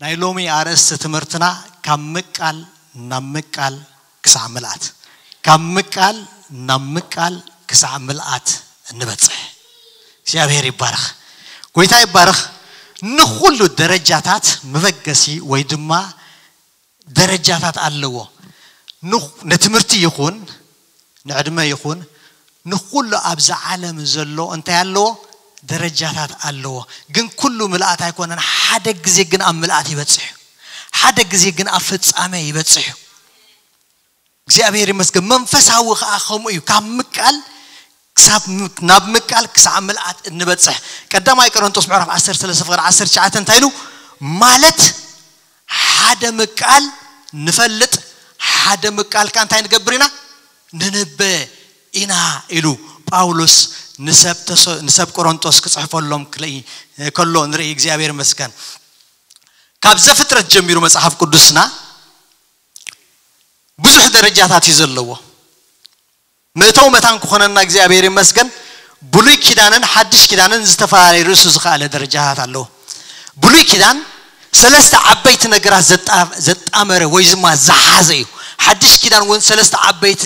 ናይ ሎሚ ኣርእስቲ ትምህርትና ካብ ምቃል ናብ ምቃል ክሳዕ ምልኣት፣ ካብ ምቃል ናብ ምቃል ክሳዕ ምልኣት እንበጽሕ። እግዚኣብሔር ይባረኽ፣ ጎይታ ይባረኽ። ንኹሉ ደረጃታት መበገሲ ወይ ድማ ደረጃታት ኣለዎ። ንኹ- ንትምህርቲ ይኹን ንዕድመ ይኹን ንኹሉ ኣብዚ ዓለም ዘሎ እንታይ ኣለዎ? ደረጃታት ኣለዎ። ግን ኩሉ ምልኣት ኣይኮነን። ሓደ ግዜ ግን ኣብ ምልኣት ይበጽሕ እዩ። ሓደ ግዜ ግን ኣብ ፍጻሜ ይበጽሕ እዩ። እግዚኣብሔር ይመስገን። መንፈሳዊ ከዓ ከምኡ እዩ። ካብ ምቃል ክሳብ ም- ናብ ምቃል ክሳብ ምልኣት እንበጽሕ። ቀዳማይ ቆሮንቶስ ምዕራፍ ዓሰርተ ሰለስተ ፍቕሪ ዓሰርተ ትሽዓተ እንታይ ኢሉ? ማለት ሓደ ምቃል ንፈልጥ፣ ሓደ ምቃል ከዓ እንታይ ንገብር ኢና? ንንበ ኢና ኢሉ ጳውሎስ ንሰብ ተሶ- ንሰብ ቆሮንቶስ ክጽሕፈሎም ክለይ- ከሎ ንርኢ። እግዚኣብሔር ይመስገን። ካብ ዘፍጥረት ጀሚሩ መጽሓፍ ቅዱስና ብዙሕ ደረጃታት እዩ ዘለዎ። መእተው መታን ክኾነና እግዚኣብሔር ይመስገን። ብሉይ ኪዳንን ሓድሽ ኪዳንን ዝተፈላለየ ርእሱ ዝኸኣለ ደረጃታት ኣለዎ። ብሉይ ኪዳን ሰለስተ ዓበይቲ ነገራት ዘጣ- ዘጣመረ ወይ ድማ ዝሓዘ እዩ። ሓድሽ ኪዳን እውን ሰለስተ ዓበይቲ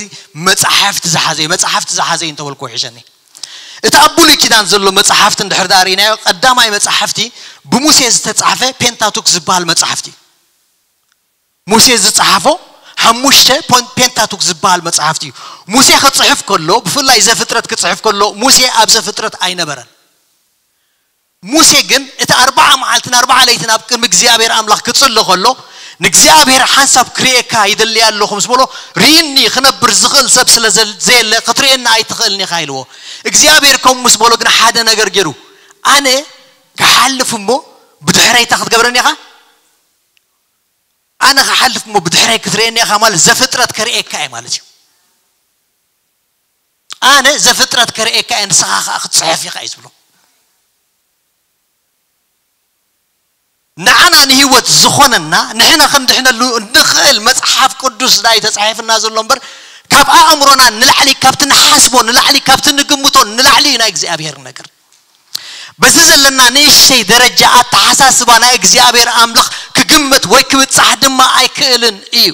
መጻሕፍቲ ዝሓዘ እዩ። መጻሕፍቲ ዝሓዘ እዩ እንተበልኩ ውሒሸኒ። እቲ ኣብ ብሉይ ኪዳን ዘሎ መጻሕፍቲ እንድሕር ደኣ ርኢናዮ፣ ቀዳማይ መጻሕፍቲ ብሙሴ ዝተጻሕፈ ፔንታቱክ ዝበሃል መጻሕፍቲ እዩ። ሙሴ ዝጸሓፎ ሓሙሽተ ፖን- ፔንታቱክ ዝበሃል መጽሓፍቲ እዩ። ሙሴ ክጽሕፍ ከሎ፣ ብፍላይ ዘፍጥረት ክጽሕፍ ከሎ፣ ሙሴ ኣብ ዘፍጥረት ኣይነበረን። ሙሴ ግን እቲ ኣርባዓ መዓልትን ኣርባዓ ለይትን ኣብ ቅድሚ እግዚኣብሔር ኣምላኽ ክጽሊ ከሎ፣ ንእግዚኣብሔር ሓንሳብ ክርእየካ ይደሊ ኣለኹ ምስ በሎ፣ ርኢኒ፣ ክነብር ዝኽእል ሰብ ስለ ዘል- ዘየለ ክትርእየና ኣይትኽእልን ኢኻ ኢልዎ። እግዚኣብሔር ከምኡ ምስ በሎ ግን ሓደ ነገር ገይሩ፣ ኣነ ክሓልፍ እሞ ብድሕረይታ ክትገብረኒ ኢኻ? ኣነ ክሓልፍ እሞ ብድሕረይ ክትርእየኒ ኢኻ ማለት ዘፍጥረት ከርእየካ እየ ማለት እዩ። ኣነ ዘፍጥረት ከርእየካ እየ፣ ንስኻ ከዓ ክትፅሕፍ ኢኻ እዩ ዝብሎ። ንዓና ንህይወት ዝኾነና ንሕና ክንድሕነሉ እንኽእል መፅሓፍ ቅዱስ ዳይ ተፃሒፍና ዘሎ እምበር ካብ ኣእምሮና ንላዕሊ ካብቲ ንሓስቦ ንላዕሊ ካብቲ ንግምቶ ንላዕሊ እዩ ናይ እግዚኣብሔር ነገር። በዚ ዘለና ንእሽተይ ደረጃ ኣተሓሳስባ ናይ እግዚኣብሔር ኣምላኽ ክግመት ወይ ክብጻሕ ድማ ኣይክእልን እዩ።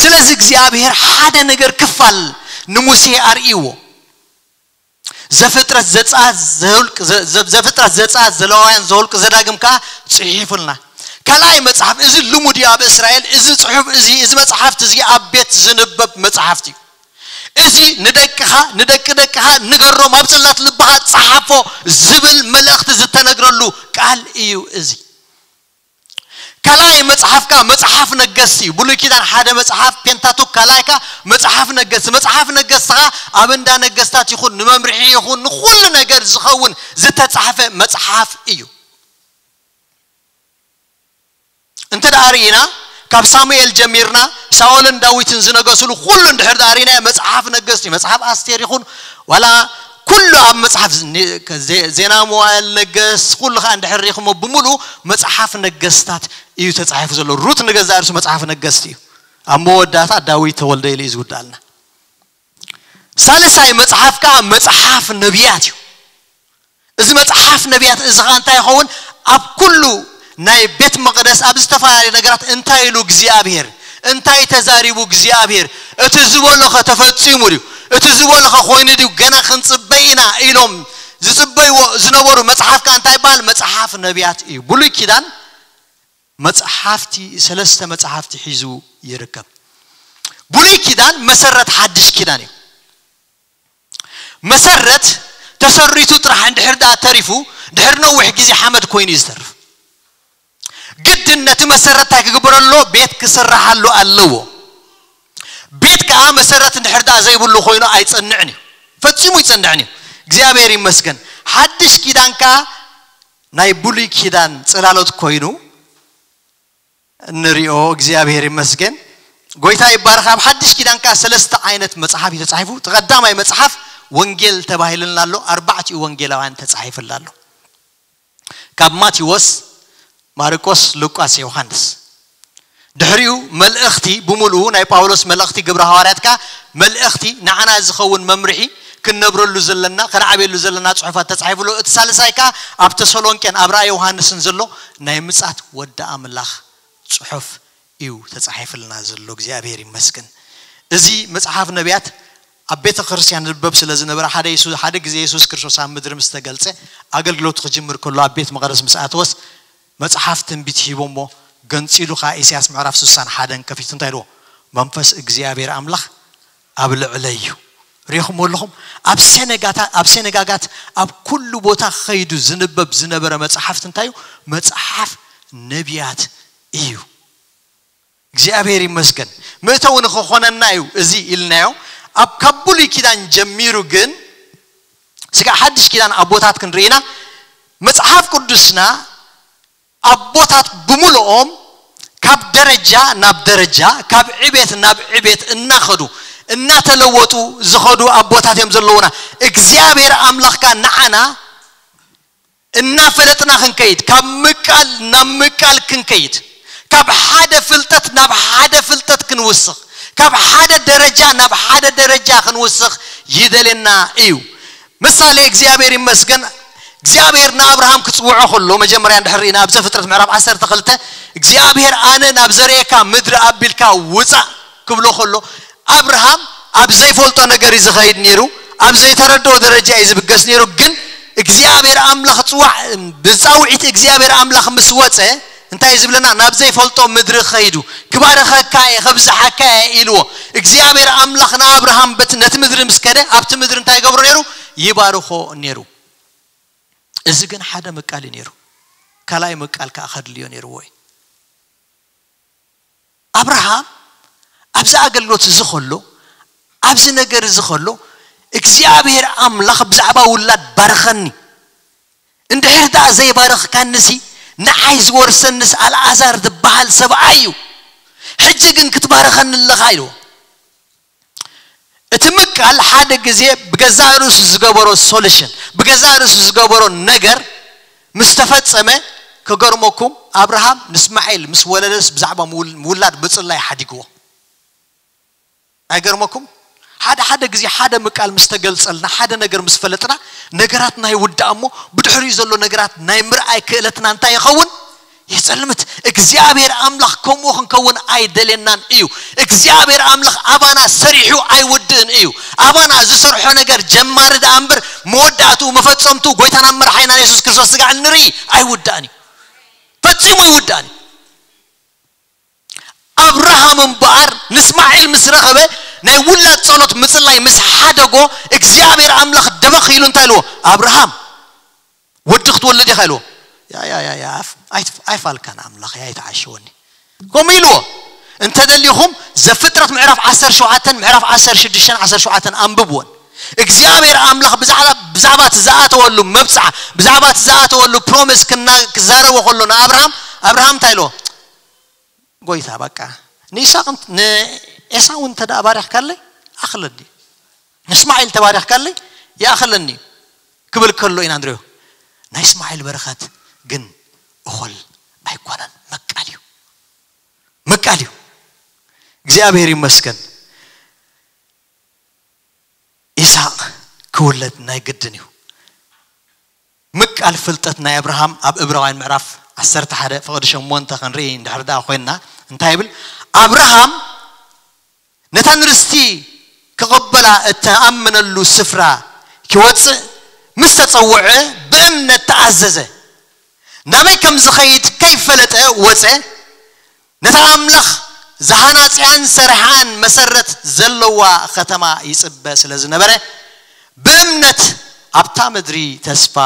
ስለዚ እግዚኣብሔር ሓደ ነገር ክፋል ንሙሴ ኣርእይዎ። ዘፍጥረት ዘጻት ዘውልቅ ዘ- ዘ- ዘፍጥረት ዘጻት ዘለዋውያን ዘውልቅ ዘዳግም ከዓ ጽሒፉልና። ካልኣይ መጽሓፍ እዚ ልሙድ እዩ ኣብ እስራኤል። እዚ ጽሑፍ እዚ እዚ መጽሓፍቲ እዚ ኣብ ቤት ዝንበብ መጽሓፍቲ እዩ። እዚ ንደቅኻ ንደቂ ደቅኻ ንገሮም ኣብ ጽላት ልብኻ ጸሓፎ ዝብል መልእኽቲ ዝተነግረሉ ቃል እዩ እዚ። ካልኣይ መጽሓፍካ መጽሓፍ ነገስቲ እዩ። ብሉይ ኪዳን ሓደ መጽሓፍ ፔንታቱክ ካልኣይካ መጽሓፍ ነገስቲ። መጽሓፍ ነገስቲ ኸዓ ኣብ እንዳ ነገስታት ይኹን ንመምርሒ ይኹን ንኹሉ ነገር ዝኸውን ዝተጻሕፈ መጽሓፍ እዩ። እንተ ደኣ ርኢና ካብ ሳሙኤል ጀሚርና ሳኦልን ዳዊትን ዝነገስሉ ኩሉ እንድሕር ደኣ ርኢና መጽሓፍ ነገስቲ መጽሓፍ ኣስቴር ይኹን ዋላ ኩሉ ኣብ መጽሓፍ ዜ- ዜና መዋእል ነገስ ኩሉ ከዓ እንድሕር ሪኹሞ ብምሉ መጽሓፍ ነገስታት እዩ ተጻሒፉ ዘሎ። ሩት ንገዛእ ርእሱ መጽሓፍ ነገስቲ እዩ። ኣብ መወዳእታ ዳዊት ተወልደ ኢሉ እዩ ዝውዳልና። ሳልሳይ መጽሓፍ ከዓ መጽሓፍ ነቢያት እዩ። እዚ መጽሓፍ ነቢያት እዚ ኸዓ እንታይ ይኸውን? ኣብ ኩሉ ናይ ቤት መቕደስ ኣብ ዝተፈላለዩ ነገራት እንታይ ኢሉ እግዚኣብሔር እንታይ ተዛሪቡ እግዚኣብሔር እቲ ዝበሎ ኸ ተፈጺሙ ድዩ? እቲ ዝበሎ ኸ ኮይኑ ድዩ? ገና ክንጽበይ ኢና ኢሎም ዝጽበይዎ ዝነበሩ መጽሓፍ ከ እንታይ ይበሃል? መጽሓፍ ነቢያት እዩ። ብሉይ ኪዳን መጽሓፍቲ ሰለስተ መጽሓፍቲ ሒዙ ይርከብ። ብሉይ ኪዳን መሰረት ሓድሽ ኪዳን እዩ። መሰረት ተሰሪቱ ጥራሕ እንድሕር ደኣ ተሪፉ ድሕር ነዊሕ ግዜ ሓመድ ኮይኑ እዩ ዝተርፍ። ግድን ነቲ መሰረት እንታይ ክግበረሎ? ቤት ክስራሓሉ ኣለዎ። ቤት ከዓ መሰረት እንድሕር ደኣ ዘይብሉ ኮይኑ ኣይጸንዕን እዩ። ፈጺሙ ይጸንዕን እዩ። እግዚኣብሔር ይመስገን። ሓድሽ ኪዳን ከዓ ናይ ብሉይ ኪዳን ጽላሎት ኮይኑ እንሪኦ። እግዚኣብሔር ይመስገን። ጎይታ ይባረኽ። ኣብ ሓድሽ ኪዳን ከዓ ሰለስተ ዓይነት መጽሓፍ እዩ ተጻሒፉ። እቲ ቀዳማይ መጽሓፍ ወንጌል ተባሂሉልና ኣሎ። ኣርባዕቲኡ ወንጌላውያን ተጻሒፉላ ኣሎ። ካብ ማቴዎስ፣ ማርቆስ፣ ሉቃስ፣ ዮሃንስ። ድሕሪኡ መልእኽቲ ብምሉኡ ናይ ጳውሎስ መልእኽቲ ግብረ ሃዋርያት ከዓ መልእኽቲ ንዓና ዝኸውን መምርሒ ክንነብረሉ ዘለና፣ ክንዓብየሉ ዘለና ጽሑፋት ተጻሒፉ ኣሎ። እቲ ሳልሳይ ከኣ ኣብ ተሰሎንቄን ኣብ ራእይ ዮሃንስን ዘሎ ናይ ምጻት ወዲ ኣምላኽ ጽሑፍ እዩ ተጻሒፍልና ዘሎ። እግዚኣብሔር ይመስገን። እዚ መጽሓፍ ነቢያት ኣብ ቤተ ክርስቲያን ዝንበብ ስለ ዝነበረ፣ ሓደ የሱ-፣ ሓደ ግዜ የሱስ ክርስቶስ ኣብ ምድሪ ምስ ተገልጸ፣ ኣገልግሎቱ ክጅምር ከሎ ኣብ ቤት መቐደስ ምስ ኣተወስ፣ መጽሓፍ ትንቢት ሂቦሞ፣ ገንጺሉ ከኣ ኢሳያስ ምዕራፍ ስሳን ሓደን ከፊቱ እንታይ ኢልዎ? "መንፈስ እግዚኣብሔር ኣምላኽ ኣብ ልዕለይ እዩ።" ርኢኹም ኣለኹም? ኣብ ሴነጋታ-፣ ኣብ ሴነጋጋት ኣብ ኩሉ ቦታ ኸይዱ ዝንበብ ዝነበረ መጽሓፍቲ እንታይ እዩ? መጽሓፍ ነቢያት እዩ። እግዚኣብሔር ይመስገን። መእተዊ ንኽኾነና እዩ እዚ ኢልናዮ። ኣብ ካብ ብሉይ ኪዳን ጀሚሩ ግን፣ ስጋዕ ሓድሽ ኪዳን ኣቦታት ክንርኢና፣ መጽሓፍ ቅዱስና ኣቦታት ብምልኦም ካብ ደረጃ ናብ ደረጃ፣ ካብ ዕቤት ናብ ዕቤት እናኸዱ፣ እናተለወጡ ዝኸዱ ኣቦታት እዮም ዘለዉና። እግዚኣብሔር ኣምላኽካ ንዓና እናፈለጥና ክንከይድ፣ ካብ ምቃል ናብ ምቃል ክንከይድ፣ ካብ ሓደ ፍልጠት ናብ ሓደ ፍልጠት ክንውስኽ፣ ካብ ሓደ ደረጃ ናብ ሓደ ደረጃ ክንውስኽ ይደልየና እዩ። ምሳሌ እግዚኣብሔር ይመስገን። እግዚኣብሔር ንኣብርሃም ክጽውዖ ከሎ፣ መጀመርያ እንድሕር ርኢና ኣብ ዘፍጥረት ምዕራፍ ዓሰርተ ክልተ፣ እግዚኣብሔር ኣነ ናብ ዘርእየካ ምድሪ ኣቢልካ ውጻእ ክብሎ ከሎ፣ ኣብርሃም ኣብ ዘይፈልጦ ነገር እዩ ዝኸይድ ነይሩ፣ ኣብ ዘይተረድኦ ደረጃ እዩ ዝብገስ ነይሩ። ግን እግዚኣብሔር ኣምላኽ ጽዋዕ፣ ብጻውዒት እግዚኣብሔር ኣምላኽ ምስ ወጸ፣ እንታይ እዩ ዝብለና? "ናብ ዘይፈልጦ ምድሪ ኸይዱ፣ ክባርኸካ እየ፣ ከብዝሓካ እየ" ኢልዎ። እግዚኣብሔር ኣምላኽ ንኣብርሃም በት-፣ ነቲ ምድሪ ምስ ከደ፣ ኣብቲ ምድሪ እንታይ ይገብሮ ነይሩ? ይባርኾ ነይሩ። እዚ ግን ሓደ ምቃል እዩ ነይሩ። ካልኣይ ምቃል ከኣ ከድልዮ ነይርዎ እዩ። ኣብርሃም ኣብዚ ኣገልግሎት እዚ ኸሎ፣ ኣብዚ ነገር እዚ ኸሎ፣ እግዚኣብሔር ኣምላኽ ብዛዕባ ውላድ ባርኸኒ፣ እንድሕር ደኣ ዘይባረኽካንሲ፣ ንዓይ ዝወርሰንስ ኣልኣዛር ዝበሃል ሰብኣይ እዩ። ሕጂ ግን ክትባርኸኒ ኣለኻ ኢልዎ። እቲ ምቃል ሓደ ግዜ ብገዛእ ርእሱ ዝገበሮ ሶሉሽን፣ ብገዛእ ርእሱ ዝገበሮ ነገር ምስ ተፈጸመ፣ ክገርመኩም፣ ኣብርሃም ንእስማኤል ምስ ወለደስ ብዛዕባ ምውል-፣ ምውላድ ምጽላይ ሓዲግዎ። ኣይገርመኩም? ሓደ ሓደ ግዜ ሓደ ምቃል ምስ ተገልጸልና፣ ሓደ ነገር ምስ ፈለጥና፣ ነገራት ናይ ውዳእ እሞ ብድሕሪኡ ዘሎ ነገራት ናይ ምርኣይ ክእለትና እንታይ ይኸውን? ይጸልምት። እግዚኣብሔር ኣምላኽ ከምኡ ክንከውን ኣይደልየናን እዩ። እግዚኣብሔር ኣምላኽ ኣባና ሰሪሑ ኣይውድእን እዩ። ኣባና ዝሰርሖ ነገር ጀማሪ ደኣ እምበር መወዳእትኡ መፈጸምትኡ ጎይታና መርሓይናን የሱስ ክርስቶስ ስጋዕ ንርኢ ኣይውዳእን እዩ። ፈጺሙ ኣይውዳእን እዩ። ኣብርሃም እምበኣር ንእስማኤል ምስ ረኸበ ናይ ውላድ ጸሎት ምጽላይ ምስ ሓደጎ እግዚኣብሔር ኣምላኽ ደበኽ ኢሉ እንታይ ኢልዎ? ኣብርሃም ወዲ ክትወልድ ኢኻ ኢልዎ። ያ ያ ያ ያ ኣፍ-፣ ኣይት-፣ ኣይፋልካን ኣምላኽ ያ ኣይተዓሸወኒ ከምኡ ኢልዎ። እንተ ደሊኹም ዘፍጥረት ምዕራፍ ዓሰርተ ሸውዓተን ምዕራፍ ዓሰርተ ሽዱሽተን ዓሰርተ ሸውዓተን ኣንብብዎን። እግዚኣብሔር ኣምላኽ ብዛዕባ፣ ብዛዕባ እቲ ዝኣተወሉ መብጽዓ፣ ብዛዕባ እቲ ዝኣተወሉ ፕሮሚስ ክና-፣ ክዛረቦ ከሎ ንኣብርሃም፣ ኣብርሃም እንታይ ኢልዎ? ጎይታ በቃ ንይስሐቅ እንት-፣ ንኤሳው እንተ ደኣ ባሪኽካለይ ኣኽለኒ፣ ንእስማኤል ተባሪኽካለይ ይኣኽለኒ ክብል ከሎ ኢና ንሪኦ። ናይ እስማኤል በረኸት ግን እኹል ኣይኮነን፣ መቃል እዩ፣ መቃል እዩ። እግዚኣብሔር ይመስገን። ኢሳቅ ክውለድ ናይ ግድን እዩ። ምቃል ፍልጠት ናይ ኣብርሃም ኣብ እብራውያን ምዕራፍ ዓሰርተ ሓደ ፍቕዲ ሸሞንተ ክንርኢ እንድሕር ደኣ ኮይንና እንታይ ይብል? ኣብርሃም ነታ ንርስቲ ክቕበላ እተኣመነሉ ስፍራ ክወጽእ ምስ ተጸውዐ ብእምነት ተኣዘዘ። ናበይ ከም ዝኸይድ ከይፈለጠ ወጸ። ነታ ኣምላኽ ዝሃናጽያን ሰርሓን መሰረት ዘለዋ ኸተማ ይጽበ ስለ ዝነበረ፣ ብእምነት ኣብታ ምድሪ ተስፋ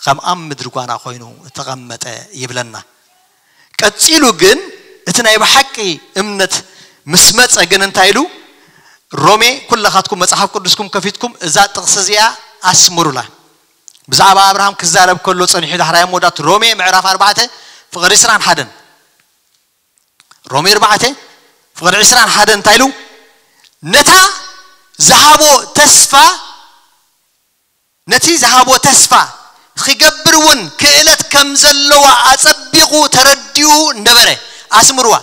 ኸም ኣብ ምድሪ ጓና ኾይኑ ተቐመጠ ይብለና። ቀጺሉ ግን እቲ ናይ ብሓቂ እምነት ምስ መጸ ግን እንታይ ኢሉ? ሮሜ፣ ኩለኻትኩም መጽሓፍ ቅዱስኩም ከፊትኩም እዛ ጥቕሲ እዚኣ ኣስምሩላ። ብዛዕባ ኣብርሃም ክዛረብ ከሎ ጸኒሑ ዳሕራይ መወዳእቱ ሮሜ ምዕራፍ ኣርባዕተ ፍቕሪ ዕስራን ሓደን። ሮሜ ኣርባዕተ ፍቕዲ ዕስራን ሓደን እንታይ ኢሉ? ነታ ዝሃቦ ተስፋ፣ ነቲ ዝሃቦ ተስፋ ክገብር እውን ክእለት ከም ዘለዋ ኣጸቢቑ ተረዲኡ ነበረ። ኣስምርዋ፣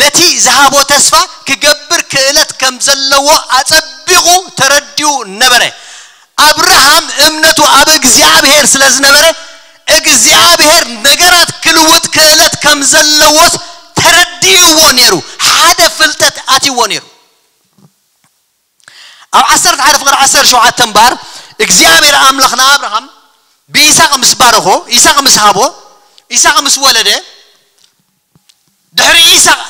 ነቲ ዝሃቦ ተስፋ ክገብር ክእለት ከም ዘለዎ ኣጸቢቑ ተረዲኡ ነበረ። ኣብርሃም እምነቱ ኣብ እግዚኣብሔር ስለ ዝነበረ፣ እግዚኣብሔር ነገራት ክልውጥ ክእለት ከም ዘለዎስ ተረዲእዎ ነይሩ። ሓደ ፍልጠት ኣትይዎ ነይሩ። ኣብ ዓሰርተ ሓደ ፍቕሪ ዓሰርተ ሸውዓተ እምበኣር እግዚኣብሔር ኣምላኽ ንኣብርሃም ብኢሳቕ ምስ ባረኾ፣ ኢሳቕ ምስ ሃቦ፣ ኢሳቕ ምስ ወለደ፣ ድሕሪ ኢሳቕ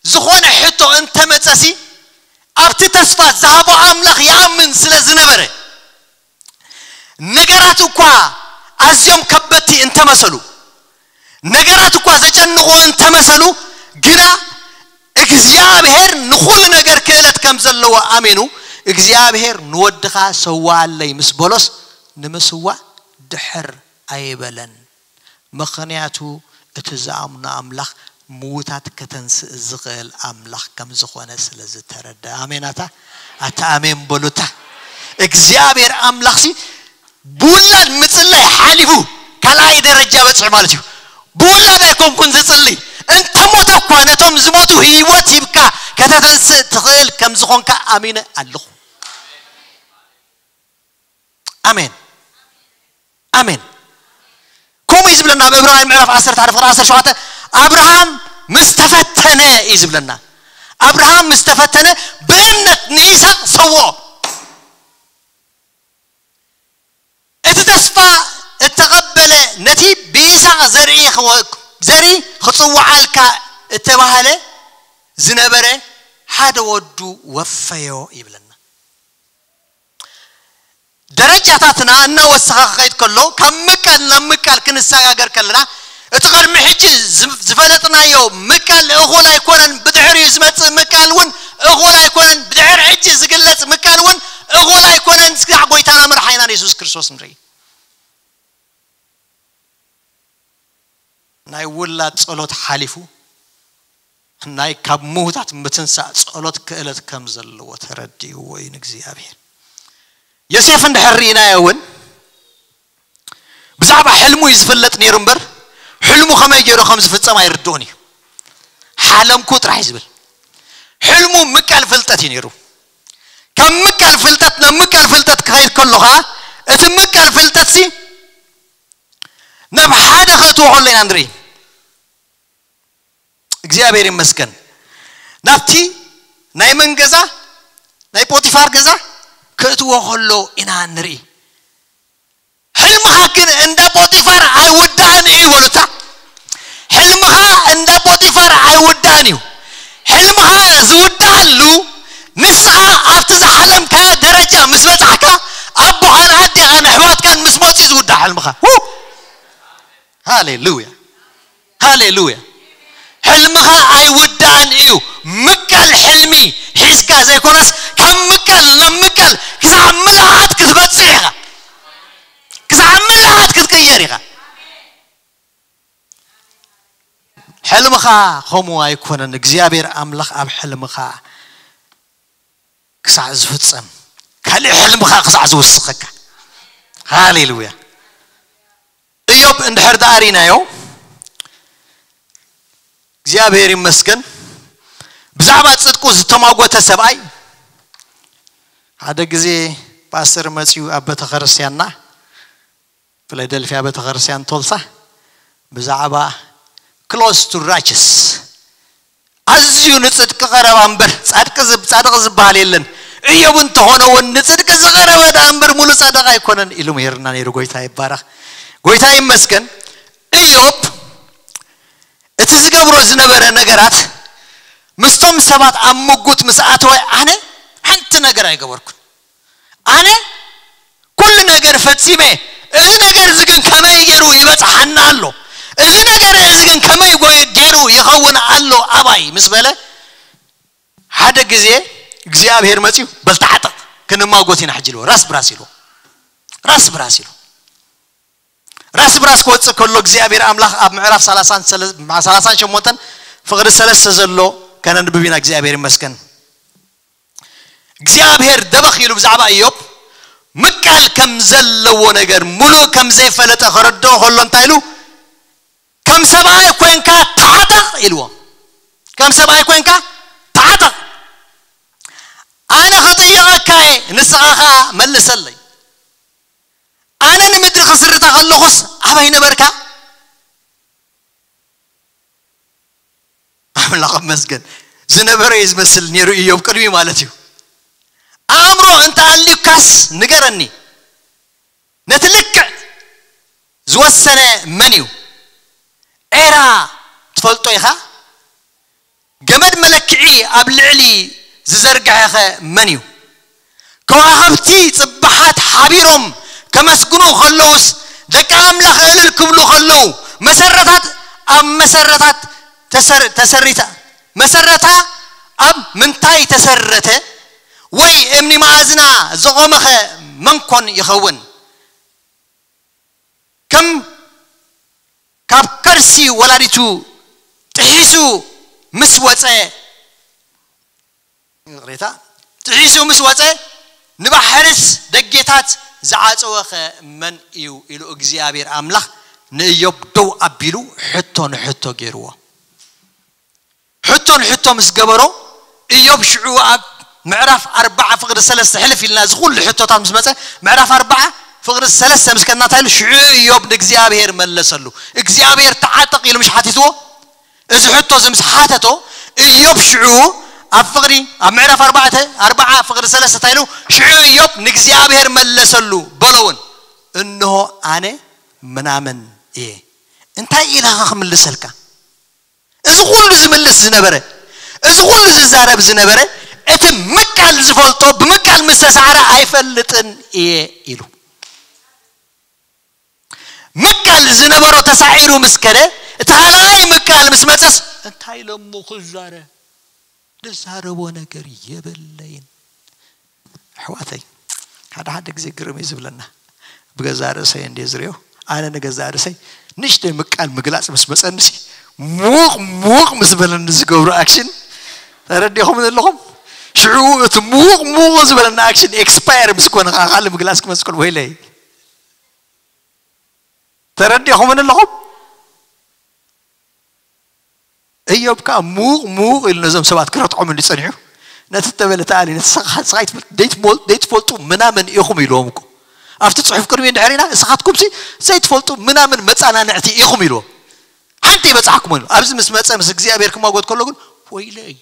ዝኾነ ሕቶ እንተመጸሲ ኣብቲ ተስፋ ዝሃቦ ኣምላኽ ይኣምን ስለ ዝነበረ፣ ነገራት እኳ ኣዝዮም ከበድቲ እንተመሰሉ፣ ነገራት እኳ ዘጨንቑ እንተመሰሉ፣ ግና እግዚኣብሔር ንኹሉ ነገር ክእለት ከም ዘለዎ ኣሚኑ፣ እግዚኣብሔር ንወድኻ ሰዋኣለይ ምስ በሎስ፣ ንምስዋእ ድሕር ኣይበለን። ምኽንያቱ እቲ ዝኣምኖ ኣምላኽ ምዉታት ከተንስእ ዝኽእል ኣምላኽ ከም ዝኾነ ስለ ዝተረዳ። ኣሜን። ኣታ ኣታ ኣሜን በሉታ። እግዚኣብሔር ኣምላኽሲ ብውላድ ምጽላይ ሓሊፉ ካልኣይ ደረጃ በጽሑ ማለት እዩ። ብውላድ ኣይኮንኩን ዝጽሊ፣ እንተ ሞተ እኳ ነቶም ዝሞቱ ህይወት ሂብካ ከተተንስእ ትኽእል ከም ዝኾንካ ኣሚነ ኣለኹ። ኣሜን። ኣሜን። ከምኡ እዩ ዝብለና ኣብ ዕብራውያን ምዕራፍ ዓሰርተ ሓደ ፍቕሪ ዓሰርተ ሸውዓተ፣ ኣብርሃም ምስ ተፈተነ እዩ ዝብለና። ኣብርሃም ምስ ተፈተነ ብእምነት ንይስሐቅ ሰውኦ። እቲ ተስፋ እተቐበለ ነቲ ብይስሐቅ ዘርኢ ክወ-፣ ዘርኢ ክጽውዓልካ እተባህለ ዝነበረ ሓደ ወዱ ወፈዮ ይብለና። ደረጃታትና እናወሰኸ ክኸይድ ከሎ፣ ካብ ምቃል ናብ ምቃል ክንሰጋገር ከለና፣ እቲ ቅድሚ ሕጂ ዝ-፣ ዝፈለጥናዮ ምቃል እኹል ኣይኮነን፣ ብድሕሪኡ ዝመጽእ ምቃል እውን እኹል ኣይኮነን፣ ብድሕሪ ሕጂ ዝግለጽ ምቃል እውን እኹል ኣይኮነን። ስጋዕ ጎይታና መርሓይናን የሱስ ክርስቶስ ንርኢ። ናይ ውላድ ጸሎት ሓሊፉ፣ ናይ ካብ ምዉታት ምትንሳእ ጸሎት ክእለት ከም ዘለዎ ተረዲእዎ እዩ ንእግዚኣብሔር። ዮሴፍ እንድሕር ርኢናዮ እውን፣ ብዛዕባ ሕልሙ እዩ ዝፍለጥ ነይሩ እምበር፣ ሕልሙ ከመይ ገይሩ ከም ዝፍጸም ኣይርድኦን እዩ። ሓለምኩ ጥራሕ እዩ ዝብል። ሕልሙ ምቃል ፍልጠት እዩ ነይሩ። ካብ ምቃል ፍልጠት ናብ ምቃል ፍልጠት ክኸይድ ከሎ ኸዓ፣ እቲ ምቃል ፍልጠትሲ ናብ ሓደ ከእትዎ ከሎ ኢና ንርኢ። እግዚኣብሔር ይመስገን። ናብቲ ናይ መን ገዛ? ናይ ፖቲፋር ገዛ ከእትዎ ከሎ ኢና ንርኢ። ሕልምኻ ግን እንዳ ፖቲፋር ኣይውዳእን እዩ በሉታ። ሕልምኻ እንዳ ፖቲፋር ኣይውዳእን እዩ። ሕልምኻ ዝውዳእሉ ንስኻ ኣብቲ ዝሓለምካዮ ደረጃ ምስ በጻሕካ፣ ኣቦኻን ኣዴኻን ኣሕዋትካን ምስ መጹ እዩ ዝውዳእ ሕልምኻ። ው! ሃሌሉያ፣ ሃሌሉያ። ሕልምኻ ኣይውዳእን እዩ። ምቃል ሕልሚ ሒዝካ ዘይኮነስ፣ ካብ ምቃል ናብ ምቃል ክሳዕ ምልኣት ክትበጽሕ ኢኻ። ክሳዕ ምልኣት ክትቅየር ኢኻ። ሕልምኻ ከምኡ ኣይኮነን። እግዚኣብሔር ኣምላኽ ኣብ ሕልምኻ ክሳዕ ዝፍጸም፣ ካልእ ሕልምኻ ክሳዕ ዝውስኸካ። ሃሌሉያ። ኢዮብ እንድሕር ደኣ ርኢናዮ፣ እግዚኣብሔር ይመስገን፣ ብዛዕባ ጽድቁ ዝተማጎተ ሰብኣይ። ሓደ ግዜ ፓስተር መጺኡ ኣብ ቤተክርስትያንና፣ ፊላደልፊያ ቤተክርስትያን ቶልሳ፣ ብዛዕባ close to righteous፣ ኣዝዩ ንጽድቂ ቀረባ እምበር፣ ጻድቂ ዝብ-፣ ጻድቕ ዝበሃል የለን። ኢዮብ እንተኾነ እውን ንጽድቂ ዝቐረበ ደኣ እምበር፣ ሙሉእ ጻድቕ ኣይኮነን ኢሉ ምሂርና ነይሩ። ጎይታ ይባረኽ። ጎይታ ይመስገን። ኢዮብ እቲ ዝገብሮ ዝነበረ ነገራት ምስቶም ሰባት ኣብ ምጉት ምስ ኣተወ፣ ኣነ ሓንቲ ነገር ኣይገበርኩን። ኣነ ኩሉ ነገር ፈጺመ፣ እዚ ነገር እዚ ግን ከመይ ገይሩ ይበጽሓና ኣሎ? እዚ ነገር እዚ ግን ከመይ ጎይ-፣ ገይሩ ይኸውን ኣሎ ኣባይ ምስ በለ፣ ሓደ ግዜ እግዚኣብሔር መጺኡ፣ "በል ተዓጠቕ፣ ክንማጎት ኢና ሕጂ" ኢልዎ። ራስ ብራስ ኢልዎ። ራስ ብራስ ኢልዎ። ራስ ብራስ ክወጽእ ከሎ እግዚኣብሔር ኣምላኽ ኣብ ምዕራፍ ሰላሳን ሰለ-፣ ሰላሳን ሸሞንተን ፍቕዲ ሰለስተ ዘሎ ከነንብብ ኢና። እግዚኣብሔር ይመስገን። እግዚኣብሔር ደበኽ ኢሉ ብዛዕባ ኢዮብ ምቃል ከም ዘለዎ ነገር ሙሉእ ከም ዘይፈለጠ ከረድኦ ከሎ እንታይ ኢሉ? "ከም ሰብኣይ ኮይንካ ተዓጠቕ" ኢልዎ። "ከም ሰብኣይ ኮይንካ ተዓጠቕ። ኣነ ክጥይቐካ እየ፣ ንስኻ ኸኣ መልሰለይ። ከለኹስ ኣበይ ነበርካ? ኣምላኽ ይመስገን። ዝነበረ እዩ ዝመስል ነይሩ ኢዮብ ቅድሚ ማለት እዩ። ኣእምሮ እንተኣልዩካስ ንገረኒ። ነቲ ልክዕ ዝወሰነ መን እዩ? ዔራ ትፈልጦ ኢኻ? ገመድ መለክዒ ኣብ ልዕሊ ዝዘርግሐኸ መን እዩ? ከዋኽብቲ ጽባሓት ሓቢሮም ከመስግኑ ከለውስ፣ ደቂ ኣምላኽ እልል ክብሉ ከለዉ፣ መሰረታት ኣብ መሰረታት ተሰር-፣ ተሰሪታ፣ መሰረታ ኣብ ምንታይ ተሰረተ? ወይ እምኒ መኣዝና ዘቖመኸ መን ኮን ይኸውን? ከም ካብ ከርሲ ወላዲቱ ጥሒሱ ምስ ወጸ፣ ይቕሬታ፣ ጥሒሱ ምስ ወጸ፣ ንባሕርስ ደጌታት ዝዓጸወኸ መን እዩ? ኢሉ እግዚኣብሔር ኣምላኽ ንእዮብ ደው ኣቢሉ ሕቶ ንሕቶ ገይርዎ። ሕቶ ንሕቶ ምስ ገበሮ፣ እዮብ ሽዑ ኣብ ምዕራፍ ኣርባዓ ፍቕዲ ሰለስተ ሕልፍ ኢልና፣ እዚ ኩሉ ሕቶታት ምስ መጸ፣ ምዕራፍ ኣርባዓ ፍቕዲ ሰለስተ ምስ ከድና እንታይ ኢሉ? ሽዑ እዮብ ንእግዚኣብሔር መለሰሉ። እግዚኣብሔር ተዓጠቕ ኢሉ ምሽ ሓቲትዎ? እዚ ሕቶ እዚ ምስ ሓተቶ፣ እዮብ ሽዑ ኣብ ፍቕዲ፣ ኣብ ምዕራፍ ኣርባዕተ፣ ኣርባዓ ፍቕዲ ሰለስተ እንታይ ኢሉ? ሽዑ እዮብ ንእግዚኣብሔር መለሰሉ፣ በሎ እውን፣ "እንሆ ኣነ ምናምን እየ። እንታይ ኢለ ኸ ክምልሰልካ?" እዚ ኩሉ ዝምልስ ዝነበረ፣ እዚ ኩሉ ዝዛረብ ዝነበረ፣ እቲ ምቃል ዝፈልጦ ብምቃል ምስ ተሳዕረ ኣይፈልጥን እየ ኢሉ። ምቃል ዝነበሮ ተሳዒሩ ምስ ከደ፣ እቲ ካልኣይ ምቃል ምስ መጸስ፣ እንታይ ኢለ እሞ ክዛረ? ዝዛረቦ ነገር የብለይን። ኣሕዋተይ፣ ሓደ ሓደ ግዜ ግርም እዩ ዝብለና። ብገዛ ርእሰይ እንድየ ዝሪኦ፣ ኣነ ንገዛ ርእሰይ ንእሽተይ ምቃል ምግላጽ ምስ መጸንሲ፣ ሙቕ ሙቕ ምስ በለኒ ዝገብሮ ኣክሽን ተረዲኹም ኣለኹም? ሽዑ እቲ ሙቕ ሙቕ ዝበለና ኣክሽን ኤክስፓየር ምስ ኮነ፣ ከዓ ካልእ ምግላጽ ክመጽእ ከሎ፣ ወይለይ። ተረዲኹምን ኣለኹም? እዮብ ከኣ ሙቕ ሙቕ ኢሉ ነዞም ሰባት ክረትዖም እንዲ ጸኒሑ፣ ነቲ እተበለ ተኣሊ፣ ነቲ ስኻ-፣ ስኻ ኣይትፈል-፣ ዘይትሞል-፣ ዘይትፈልጡ ምናምን ኢኹም ኢልዎም እኮ። ኣብቲ ጽሑፍ ቅድሚ እንድሕር ኢና፣ ንስኻትኩምሲ ዘይትፈልጡ ምናምን መጻናንዕቲ ኢኹም ኢልዎም። ሓንቲ ይበጽሓኩም ኢሉ። ኣብዚ ምስ መጸ፣ ምስ እግዚኣብሔር ክማጎት ከሎ ግን፣ "ወይለይ፣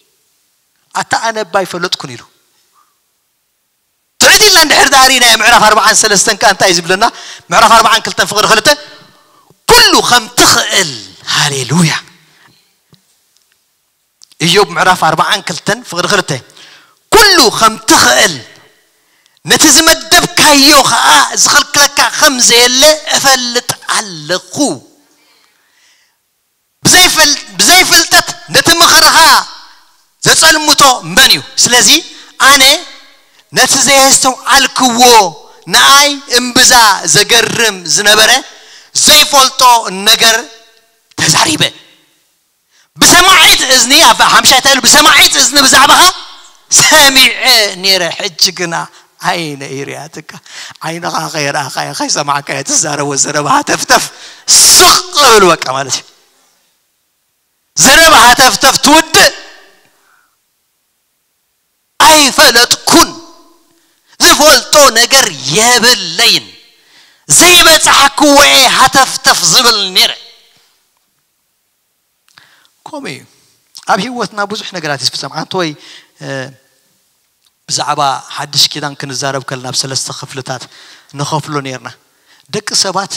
ኣታ ኣነ እባ ኣይፈለጥኩን" ኢሉ። ትዕድ ኢልና እንድሕር ደኣ ርኢናዮ፣ ምዕራፍ ኣርባዓን ሰለስተን ከኣ እንታይ እዩ ዝብለና? ምዕራፍ ኣርባዓን ክልተን ፍቕዲ ክልተ፣ ኩሉ ከም ትኽእል፣ ሃሌሉያ። እዮብ ምዕራፍ ኣርባዓን ክልተን ፍቕዲ ክልተ፣ ኩሉ ከም ትኽእል፣ ነቲ ዝመደብካዮ ኸኣ ዝኽልክለካ ከም ዘየለ እፈልጥ ኣለኹ። ብዘይፈል-፣ ብዘይፍልጠት ነቲ ምኽርኻ ዘጸልምቶ መን እዩ? ስለዚ ኣነ ነቲ ዘየስተውዓልክዎ፣ ንኣይ እምብዛ ዘገርም ዝነበረ ዘይፈልጦ ነገር ተዛሪበ። ብሰማዒት እዝኒ፣ ኣብ ሓምሻይ እንታይ ኢሉ? ብሰማዒት እዝኒ ብዛዕባኻ ሰሚዐ ነይረ፣ ሕጂ ግና ዓይነ ይርያትካ። ዓይንኻ ከይረኣኻዮ፣ ከይሰማዕካዮ ትዛረቦ ዘረባ ሃተፍተፍ ስቕ እብል በቃ ማለት እዩ። ዘረባ ሃተፍተፍ ትውድእ። ኣይፈለጥኩን። ዝፈልጦ ነገር የብለይን። ዘይበጻሕክዎ እየ ሃተፍተፍ ዝብል ነይረ። ከምኡ እዩ። ኣብ ህይወትና ብዙሕ ነገራት ይፍጸም። ኣንተ ወይ፣ እ፣ ብዛዕባ ሓድሽ ኪዳን ክንዛረብ ከለና ኣብ ሰለስተ ክፍልታት ንኸፍሎ ነይርና። ደቂ ሰባት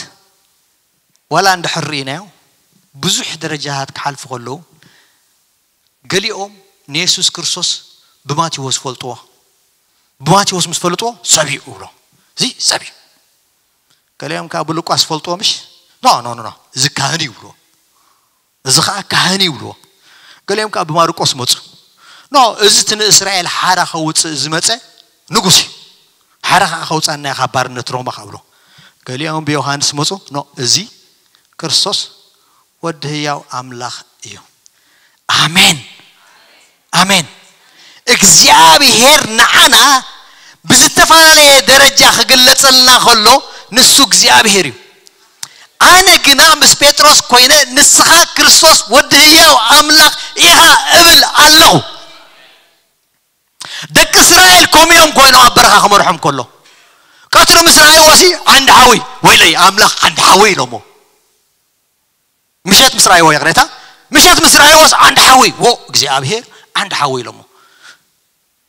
ዋላ እንድሕር ርኢናዮ፣ ብዙሕ ደረጃታት ክሓልፉ ከለዉ፣ ገሊኦም ንየሱስ ክርስቶስ ብማቴዎስ ፈልጥዎ። ብማቴዎስ ምስ ፈልጥዎ፣ ሰብ እዩ ይብሎ። እዚ ሰብ እዩ። ገሊኦም ከኣ ብሉቃስ ፈልጥዎ ምሽ? ኖ፣ ኖ፣ ኖ፣ ኖ፣ እዚ ካህን እዩ ይብልዎ። እዚ ኸኣ ካህን እዩ ይብልዎ። ገሊኦም ከኣ ብማርቆስ መጹ። ኖ፣ እዚ እቲ ንእስራኤል ሓራ ከውጽእ ዝመጸ ንጉስ እዩ። ሓራ ኸኣ ከውጻና እዩ ካብ ባርነት ሮማ ከብሎ። ገሊኦም ብዮሃንስ መጹ። ኖ፣ እዚ ክርስቶስ ወዲ ህያው ኣምላኽ እዩ። ኣሜን። ኣሜን። እግዚኣብሔር ንዓና ብዝተፈላለየ ደረጃ ክግለጸልና ከሎ፣ ንሱ እግዚኣብሔር እዩ። ኣነ ግና ምስ ጴጥሮስ ኮይነ፣ "ንስኻ ክርስቶስ ወዲ ህያው ኣምላኽ ኢኻ" እብል ኣለኹ። ደቂ እስራኤል ከምኡ እዮም ኮይኖም ኣብ በረኻ ክመርሖም ከሎ። ቀትሪ ምስ ረኣይዎ ሲ ዓንዲ ሓዊ፣ ወይለይ ኣምላኽ ዓንዲ ሓዊ ኢሎሞ። ምሸት ምስ ረኣይዎ፣ ይቕሬታ፣ ምሸት ምስ ረኣይዎስ ዓንዲ ሓዊ፣ ዎ እግዚኣብሔር ዓንዲ ሓዊ ኢሎሞ።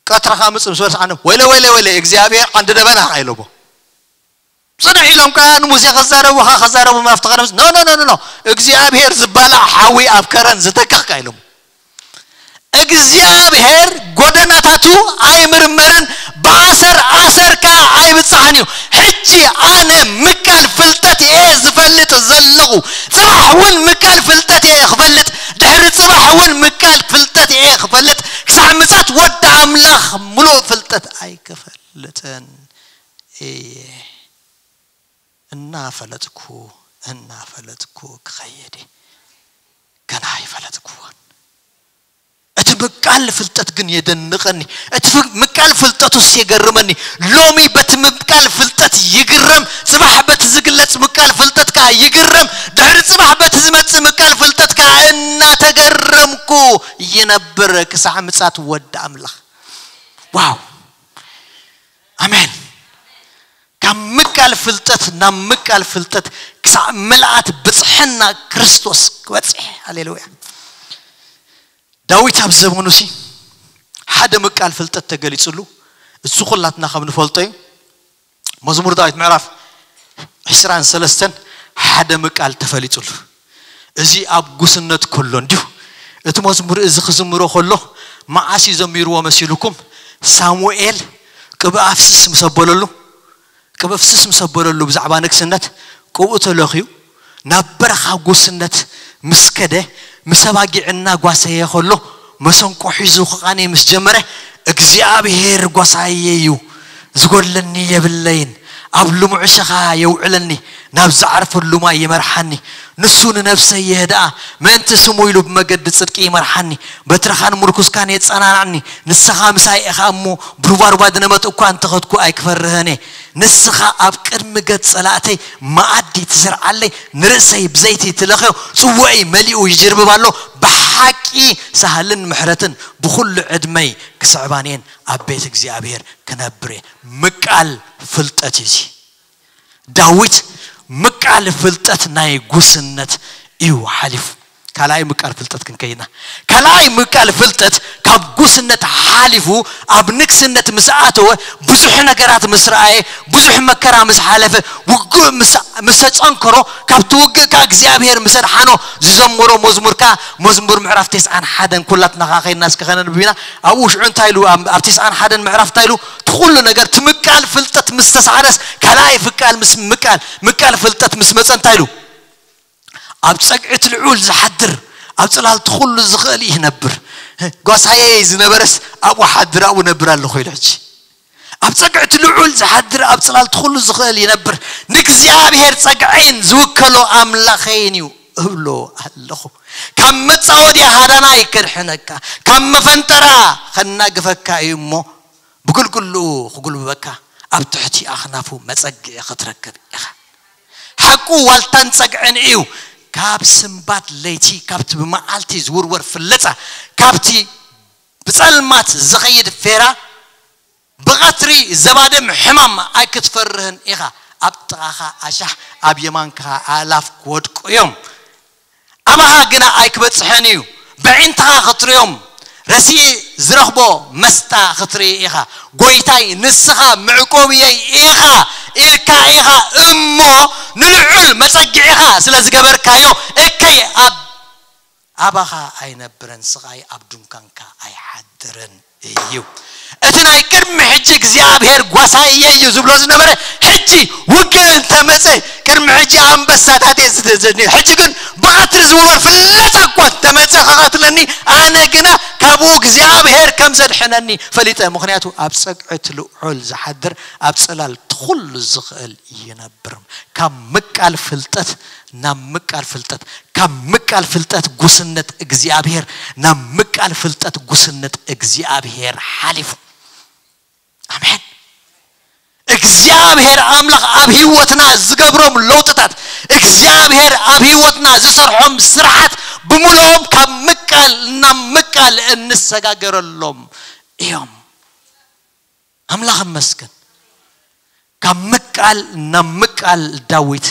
ቀትሪ ኻምጽእ ምስ በልስ ዓንዲ፣ ወይለ ወይለ ወይለ እግዚኣብሔር ዓንዲ ደበና ኢሎሞ። ጽንሕ ኢሎም ከኣ ንሙሴ ኸዛረቡ፣ ኸ-፣ ኸዛረቡ ናብቲ ኸረምስ፣ ኖ፣ ኖ፣ ኖ፣ ኖ፣ ኖ። እግዚኣብሔር ዝበላዕ ሓዊ ኣብ ከረን ዝተከኽ ኢሎም። እግዚኣብሔር ጎደናታቱ ኣይምርመርን፣ ብኣሰር ኣሰር ከኣ ኣይብጽሓን እዩ። ሕጂ ኣነ ምቃል ፍልጠት እየ ዝፈልጥ ዘለኹ። ጽባሕ እውን ምቃል ፍልጠት እየ ክፈልጥ፣ ድሕሪ ጽባሕ እውን ምቃል ፍልጠት እየ ክፈልጥ። ክሳዕ ምጻት ወዲ ኣምላኽ ምሉእ ፍልጠት ኣይክፈልጥን እየ። እናፈለጥኩ፣ እናፈለጥኩ ክኸይድ እየ። ገና ኣይፈለጥኩዎን። እቲ ምቃል ፍልጠት ግን የደንቐኒ። እቲ ፍ-፣ ምቃል ፍልጠቱስ የገርመኒ። ሎሚ በቲ ምቃል ፍልጠት ይግረም፣ ጽባሕ በቲ ዝግለጽ ምቃል ፍልጠት ከኣ ይግረም፣ ድሕሪ ጽባሕ በቲ ዝመጽእ ምቃል ፍልጠት ከኣ እናተገረምኩ ይነብር ክሳዕ ምጻት ወዲ ኣምላኽ። ዋው! ኣሜን። ካብ ምቃል ፍልጠት ናብ ምቃል ፍልጠት ክሳዕ ምልኣት ብጽሐና ክርስቶስ ክበጽሕ። ሃሌሉያ። ዳዊት ኣብ ዘመኑ ሲ ሓደ ምቃል ፍልጠት ተገሊጽሉ፣ እሱ ኩላትና ከም ንፈልጦ እዩ። መዝሙር ዳዊት ምዕራፍ ዕስራን ሰለስተን ሓደ ምቃል ተፈሊጹሉ። እዚ ኣብ ጉስነት ከሎ እንዲሁ እቲ መዝሙር እዚ ክዝምሮ ከሎ፣ መዓስ እዩ ዘሚርዎ መሲልኩም? ሳሙኤል ቅብኣ ፍስስ ምስ ኣበለሉ፣ ቅብኣ ፍስስ ምስ ኣበለሉ ብዛዕባ ንግስነት፣ ቅብኡ ተለኽዩ ናብ በረኻ ጉስነት ምስ ከደ፣ ምስ ኣባጊዕ እናጓሰየ ከሎ፣ መሰንቆ ሒዙ ክቓነይ ምስ ጀመረ፣ እግዚኣብሔር ጓሳየ እዩ፣ ዝጎድለኒ የብለይን፣ ኣብ ልሙዕ ሸኻ የውዕለኒ፣ ናብ ዝዓርፈሉ ማይ ይመርሓኒ፣ ንሱ ንነፍሰይ የህድኣ፣ ምእንቲ ስሙ ኢሉ ብመገዲ ጽድቂ ይመርሓኒ፣ በትርኻን ምርኩስካን የጸናንዓኒ፣ ንስኻ ምሳይ ኢኻ እሞ፣ ብሩባሩባ ድነመት እኳ እንተኸድኩ ኣይክፈርህን እየ። ንስኻ ኣብ ቅድሚ ገጽ ጸላእተይ መኣዲ ትዘርዓለይ፣ ንርእሰይ ብዘይቲ ትለኽዮ፣ ጽዋእይ መሊኡ ይጅርብብ ኣሎ። ብሓቂ ሳህልን ምሕረትን ብኹሉ ዕድመይ ክስዕባን እየን፣ ኣብ ቤት እግዚኣብሔር ክነብር እየ። ምቃል ፍልጠት እዩ እዚ። ዳዊት ምቃል ፍልጠት ናይ ጉስነት እዩ ሓሊፉ። ካልኣይ ምቃል ፍልጠት ክንከይድና። ካልኣይ ምቃል ፍልጠት ካብ ጉስነት ሓሊፉ ኣብ ንግስነት ምስ ኣተወ፣ ብዙሕ ነገራት ምስ ረኣየ፣ ብዙሕ መከራ ምስ ሓለፈ፣ ውግእ ምስ፣ ምስ ተጸንከሮ፣ ካብቲ ውግእ ከኣ እግዚኣብሔር ምስ ኣድሓኖ ዝዘመሮ መዝሙር ከኣ መዝሙር ምዕራፍ ተስዓን ሓደን ኩላትና ከኣ ከይድና እስከ ከነንብብ ኢና። ኣብኡ ሽዑ እንታይ ኢሉ? ኣብ፣ ኣብ ተስዓን ሓደን ምዕራፍ እንታይ ኢሉ? እቲ ኩሉ ነገር፣ እቲ ምቃል ፍልጠት ምስ ተሳዕረስ፣ ካልኣይ ፍቃል ምስ ምቃል፣ ምቃል ፍልጠት ምስ መጸ እንታይ ኢሉ? ኣብ ጸግዒ እቲ ልዑል ዝሓድር፣ ኣብ ጽላል እቲ ኩሉ ዝኽእል ይነብር። ጓሳየ ዝነበረስ ኣብኡ ሓድር፣ ኣብኡ ነብር ኣለኹ ኢሉ። ሕጂ ኣብ ጸግዒ እቲ ልዑል ዝሓድር፣ ኣብ ጽላል እቲ ኩሉ ዝኽእል ይነብር። ንእግዚኣብሔር ጸግዐይን ዝውከሎ ኣምላኸይን እዩ እብሎ ኣለኹ። ካብ መጻወድያ ሃዳናይ ከድሕነካ፣ ካብ መፈንጠራ ከናግፈካ እዩ እሞ፣ ብግልግልኡ ክጉልብበካ፣ ኣብ ትሕቲ ኣኽናፉ መጸግዒ ክትረክብ ኢኻ። ሓቁ ዋልታን ጸግዕን እዩ። ካብ ስምባት ለይቲ፣ ካብቲ ብመዓልቲ ዝውርወር ፍለጻ፣ ካብቲ ብጸልማት ዝኸይድ ፌራ፣ ብቐትሪ ዘባድም ሕማም ኣይክትፈርህን ኢኻ። ኣብ ጥቓኻ ኣሻሕ፣ ኣብ የማንካ ኣእላፍ ክወድቁ እዮም። ኣባኻ ግና ኣይክበጽሕን እዩ። ብዒንትኻ ክትርእዮም፣ ረሲእ ዝረኽቦ መስጣ ክትርኢ ኢኻ። ጎይታይ፣ ንስኻ መዕቆብየይ ኢኻ ኢልካ ኢኻ እሞ፣ ንልዑል መጸግዒኻ ስለ ዝገበርካዮ፣ እከይ ኣብ ኣባኻ ኣይነብርን፣ ስቓይ ኣብ ድንኳንካ ኣይሓድርን እዩ። እቲ ናይ ቅድሚ ሕጂ እግዚኣብሔር ጓሳየ እዩ ዝብሎ ዝነበረ፣ ሕጂ ውግእ እንተመጸ፣ ቅድሚ ሕጂ ኣንበሳታት እየ ዝደ-፣ ዘድንዮ። ሕጂ ግን ብቐትሪ ዝውረር ፍለጻ እኳ እንተመጸ ክቐትለኒ፣ ኣነ ግና ካብኡ እግዚኣብሔር ከም ዘድሕነኒ ፈሊጠ። ምኽንያቱ ኣብ ጸግዒ እቲ ልዑል ዝሓድር፣ ኣብ ጽላል እቲ ኩሉ ዝኽእል ይነብር። ካብ ምቃል ፍልጠት ናብ ምቃል ፍልጠት፣ ካብ ምቃል ፍልጠት ጉስነት እግዚኣብሔር ናብ ምቃል ፍልጠት ጉስነት እግዚኣብሔር ሓሊፉ። ኣሜን። እግዚኣብሔር ኣምላኽ ኣብ ህይወትና ዝገብሮም ለውጥታት፣ እግዚኣብሔር ኣብ ህይወትና ዝሰርሖም ስራሓት ብምልኦም ካብ ምቃል ናብ ምቃል እንሰጋገረሎም እዮም። ኣምላኽ ይመስገን። ካብ ቃል ናብ ምቃል ዳዊት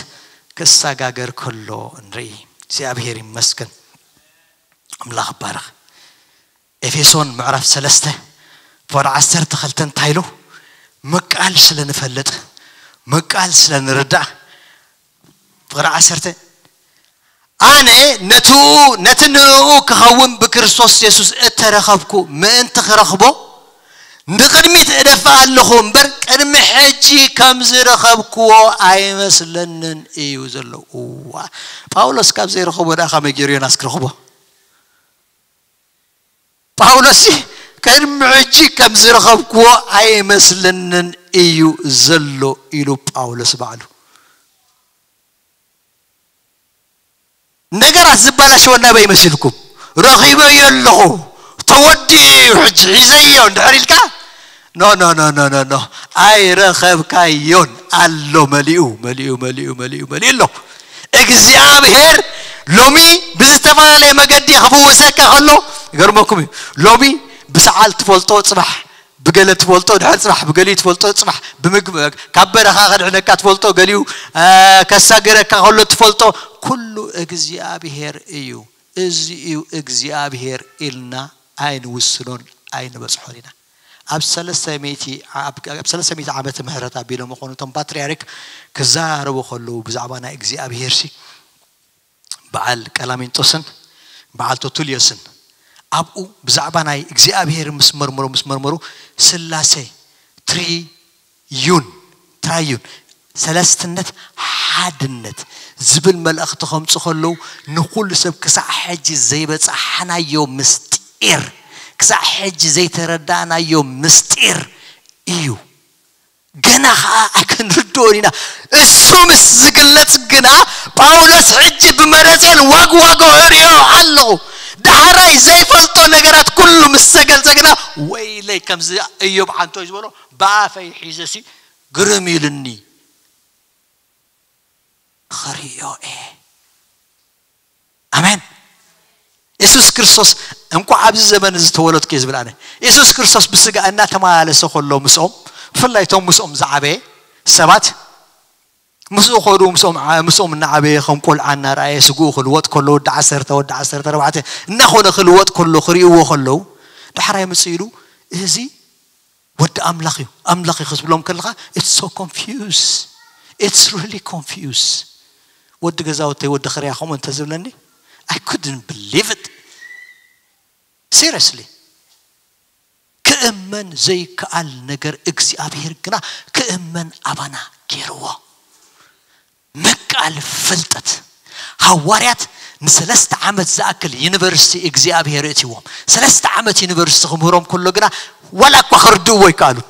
ክሰጋገር ከሎ ንርኢ። እግዚኣብሔር ይመስገን። ኣምላኽ ይባረኽ። ኤፌሶን ምዕራፍ ሰለስተ ፍቕዲ ዓሰርተ ክልተ እንታይ ኢሉ? ምቃል ስለ ንፈልጥ፣ ምቃል ስለ ንርዳእ፣ ፍቕዲ ዓሰርተ፣ ኣነ ነትኡ ነቲ ንእኡ ክኸውን ብክርስቶስ የሱስ እተረኸብኩ ምእንቲ ክረኽቦ ንቕድሚት እደፍእ ኣለኹ እምበር ቅድሚ ሕጂ ከም ዝረኸብክዎ ኣይመስለንን እዩ ዘሎ። እዋ፣ ጳውሎስ ካብ ዘይረኸቦ ደኣ ከመይ ገይሩ ዮናስ ክረኽቦ? ጳውሎስ ቅድሚ ሕጂ ከም ዝረኸብክዎ ኣይመስለንን እዩ ዘሎ ኢሉ ጳውሎስ ባዕሉ። ነገራት ዝበላሸወና በይ መሲልኩም? ረኺበዮ ኣለኹ፣ ተወዲኡ እዩ፣ ሕጂ ሒዘዮ እንድሕር ኢልካ፣ ኖ ኖ ኖ ኖ ኖ ኖ፣ ኣይረኸብካዮን። ኣሎ፣ መሊኡ መሊኡ መሊኡ መሊኡ መሊኡ ኣሎ። እግዚኣብሔር ሎሚ ብዝተፈላለየ መገዲ ክፍውሰካ ከሎ፣ ይገርመኩም እዩ። ሎሚ ብሰዓል ትፈልጦ፣ ጽባሕ ብገለ ትፈልጦ፣ ድሕሪ ጽባሕ ብገሊኡ ትፈልጦ፣ ጽባሕ ብምግብ ካብ በረኻ ከድሕነካ ትፈልጦ፣ ገሊኡ እ፣ ከሳገረካ ከሎ ትፈልጦ፣ ኩሉ እግዚኣብሔር እዩ። እዚ እዩ እግዚኣብሔር ኢልና ኣይንውስኖን ኣይንበጽሖን ኢና። ኣብ ሰለስተ ሚእቲ፣ ኣብ ኣብ ሰለስተ ሚእቲ ዓመተ ምህረት ኣቢሎም ይኾኑ እቶም ፓትርያርክ ክዛረቡ ከለዉ ብዛዕባ ናይ እግዚኣብሔር ሲ፣ በዓል ቀላሚንጦስን በዓል ቶቱልዮስን ኣብኡ ብዛዕባ ናይ እግዚኣብሔር ምስ መርመሩ፣ ምስ መርመሩ፣ ስላሴ ትሪዩን፣ ትራዩን፣ ሰለስትነት፣ ሓድነት ዝብል መልእኽቲ ከምፁ ከለዉ፣ ንኹሉ ሰብ ክሳዕ ሕጂ ዘይበፃሕናዮ ምስጢር፣ ክሳዕ ሕጂ ዘይተረዳእናዮ ምስጢር እዩ። ገና ኸዓ ኣይክንርድኦን ኢና። እሱ ምስ ዝግለጽ ግና፣ ጳውሎስ ሕጂ ብመነጽር ዋግ ዋጎ እርእዮ ኣለኹ። ዳሕራይ ዘይፈልጦ ነገራት ኩሉ ምስ ተገልጸ ግና፣ ወይለይ፣ ከምዚ እዮብ ዓንቶይ ዝበሎ፣ ብኣፈይ ሒዘሲ ግርም ኢሉኒ። ኸርእዮ እየ። ኣሜን። የሱስ ክርስቶስ፣ እንኳዕ ኣብዚ ዘመን እዚ ተወለድኩ እየ ዝብል ኣነ። የሱስ ክርስቶስ ብስጋ እናተመላለሰ ከሎ ምስኦም፣ ብፍላይ እቶም ምስኦም ዝዓበየ ሰባት፣ ምስኡ ከዱ፣ ምስኦም ዓ-፣ ምስኦም እናዓበየ ከም ቆልዓ እናረኣየ ስግኡ ክልወጥ ከሎ፣ ወዲ ዓሰርተ፣ ወዲ ዓሰርተ ኣርባዕተ እናኾነ ክልወጥ ከሎ፣ ክርእይዎ ከለዉ፣ ዳሕራይ ምጽእ ኢሉ፣ እዚ ወዲ ኣምላኽ እዩ፣ ኣምላኽ እዩ ክትብሎም ከለኻ፣ it's so confused, it's really confused። ወዲ ገዛውተይ፣ ወዲ ኽርያ ከምኡ እንተዝብለኒ፣ I couldn't believe it. Seriously. ክእመን ዘይከኣል ነገር እግዚኣብሔር ግና ክእመን ኣባና ገይርዎ። ምቃል ፍልጠት። ሃዋርያት ንሰለስተ ዓመት ዝኣክል ዩኒቨርሲቲ እግዚኣብሔር እትዎም። ሰለስተ ዓመት ዩኒቨርሲቲ ክምህሮም ከሎ ግና ዋላ እኳ ክርድእዎ ኣይከኣሉን።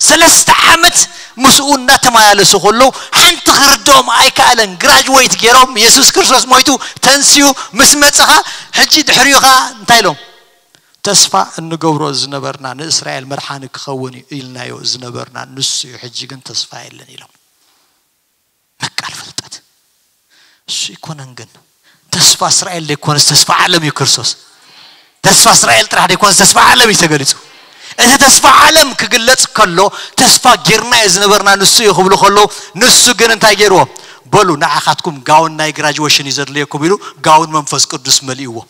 ሰለስተ ዓመት ምስኡ እናተመላለሱ ከለዉ ሓንቲ ክርድኦም ኣይከኣለን። ግራጅዌት ገይሮም፣ የሱስ ክርስቶስ ሞይቱ ተንስኡ ምስ መጸኻ፣ ሕጂ ድሕሪኡ ኸዓ እንታይ ኢሎም? ተስፋ እንገብሮ ዝነበርና ንእስራኤል መድሓኒ ክኸውን እዩ ኢልናዮ ዝነበርና ንሱ እዩ፣ ሕጂ ግን ተስፋ የለን ኢሎም። ምቃል ፍልጠት። እሱ ኣይኮነን ግን፣ ተስፋ እስራኤል ዘይኮነስ ተስፋ ዓለም እዩ ክርስቶስ። ተስፋ እስራኤል ጥራሕ ዘይኮነስ ተስፋ ዓለም እዩ ተገሊጹ። እቲ ተስፋ ዓለም ክግለጽ ከሎ፣ ተስፋ ጌርናዮ ዝነበርና ንሱ እዩ ክብሉ ከለዉ፣ ንሱ ግን እንታይ ገይርዎ? በሉ ንዓኻትኩም ጋውን ናይ ግራጅዌሽን እዩ ዘድልየኩም ኢሉ ጋውን መንፈስ ቅዱስ መሊእዎም።